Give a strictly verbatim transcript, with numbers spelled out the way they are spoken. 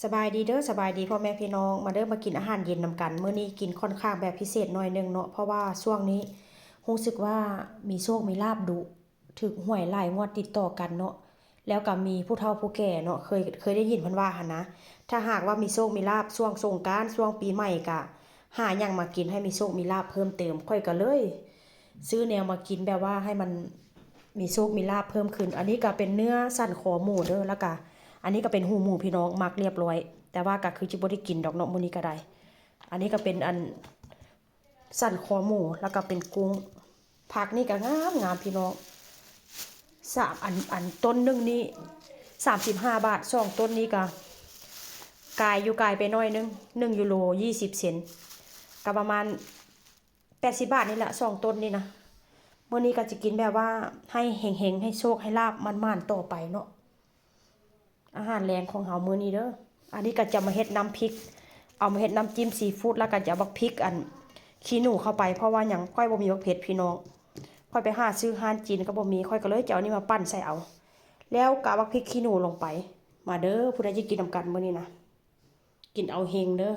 สบายดีเด้อ สบายดีพ่อแม่พี่น้อง มาเด้อ มากินอาหารเย็นนำกัน มื้อนี้กินค่อนข้างแบบพิเศษหน่อยหนึ่งเนาะ เพราะว่าช่วงนี้รู้สึกว่ามีโชคมีลาภดุ ถูกหวยหลายงวดติดต่อกันเนาะ แล้วก็มีผู้เฒ่าผู้แก่เนาะ เคย เคยได้ยินเพิ่นว่าหั้นนะ ถ้าหากว่ามีโชคมีลาภช่วงสงกรานต์ ช่วงปีใหม่ก็หาหยังมากินให้มีโชคมีลาภเพิ่มเติม ข้อยก็เลย ซื้อแนวมากินแบบว่าให้มันมีโชคมีลาภเพิ่มขึ้น อันนี้ก็เป็นเนื้อสันคอหมูเด้อ แล้วก็อันนี้ก็เป็นหูหมูพี่น้องหมักเรียบร้อย แต่ว่าก็คือจิบ่ได้กินดอกเนาะ มื้อนี้ก็ได้ อันนี้ก็เป็นอันสันคอหมู แล้วก็เป็นกุ้ง ผักนี่ก็งามงามพี่น้อง สามอัน อันต้นหนึ่งนี่ สามสิบห้าบาท สองต้นนี้ก็ กายอยู่กายไปหน่อยหนึ่ง หนึ่งยูโร ยี่สิบเซนต์ ก็ประมาณ แปดสิบบาทนี่แหละ สองต้นนี่นะ มื้อนี้ก็จะกินแบบว่าให้เฮงๆ ให้โชคให้ลาภหมานๆ ต่อไปเนาะ อาหารแลงของเฮามื้อนี้เด้อ อันนี้ก็จะมาเฮ็ดน้ำพริก เอามาเฮ็ดน้ำจิ้มซีฟู้ด แล้วก็จะเอาบักพริกอันขี้หนูเข้าไป เพราะว่าหยัง ข้อยบ่มีบักเผ็ดพี่น้อง ข้อยไปหาซื้อร้านจีนก็บ่มี ข้อยก็เลยจะเอานี่มาปั่นใส่เอา แล้วก็เอาบักพริกขี้หนูลงไป มาเด้อ ผู้ใดจะกินนำกันมื้อนี้นะ กินเอาเฮงเด้อ